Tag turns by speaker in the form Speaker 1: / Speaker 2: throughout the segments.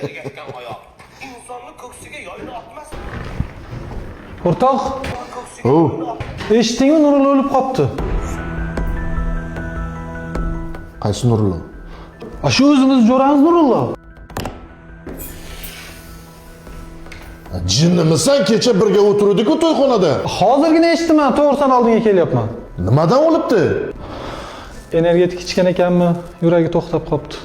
Speaker 1: Ergashgan oyoq. Insonni ko'ksiga yoyni otmas.
Speaker 2: O'rtoq,
Speaker 1: Ko'ksiga
Speaker 3: O,
Speaker 2: eshitdingmi, Nurullo o'lib qopti.
Speaker 3: Qaysi Nurullo?
Speaker 2: A shu o'zimiz jo'ramiz Nurullo.
Speaker 3: Jinnimisan, kecha birga o'tirdik-ku to'yxonada.
Speaker 2: Hozirgina eshitdim, man to'g'risan oldinga kelyapman.
Speaker 3: Nimadan o'libdi?
Speaker 2: Energetik ichgan ekanmi, yuragi to'xtab qopti.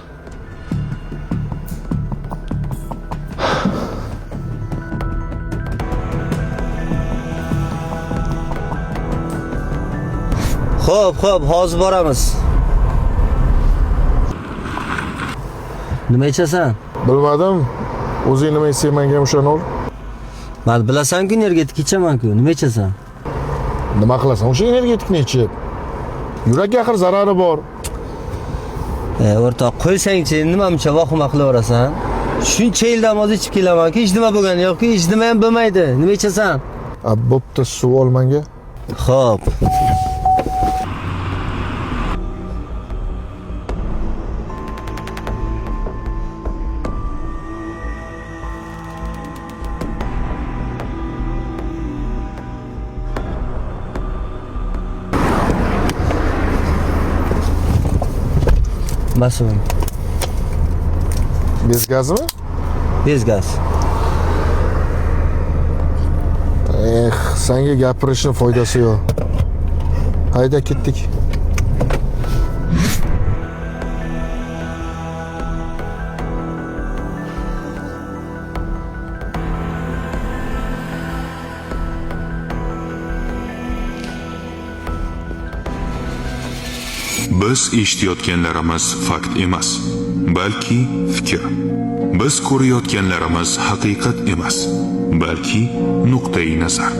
Speaker 4: Xo'p, xo'p, hozir boramiz. Nima ichasan?
Speaker 3: Bilmadim. O'zing nima ichsang menga ham o'shani ol.
Speaker 4: Man bilasan-ku, energetik ichaman-ku. Nima ichasan?
Speaker 3: Nima qilasan? O'sha energetikni ichib. Yurakka axir zarari bor.
Speaker 4: E, o'rtoq, qo'ysangchi, nima muncha vahima qilaverasan? Shuncha yildan hozir ichib kelaman-ku, hech nima bo'lgani yo'q-ku, hech nima ham bo'lmaydi. Nima ichasan?
Speaker 3: A, bo'pti, suv ol menga.
Speaker 4: Xo'p. Masum.
Speaker 3: Bez gazmi?
Speaker 4: Bez gaz.
Speaker 3: Eh, senga gapirishni foydasi yo'q. Hayda, ketdik.
Speaker 5: Biz eshitayotganlarimiz fakt emas, balki fikr. Biz ko'rayotganlarimiz haqiqat emas, balki nuqtai nazar.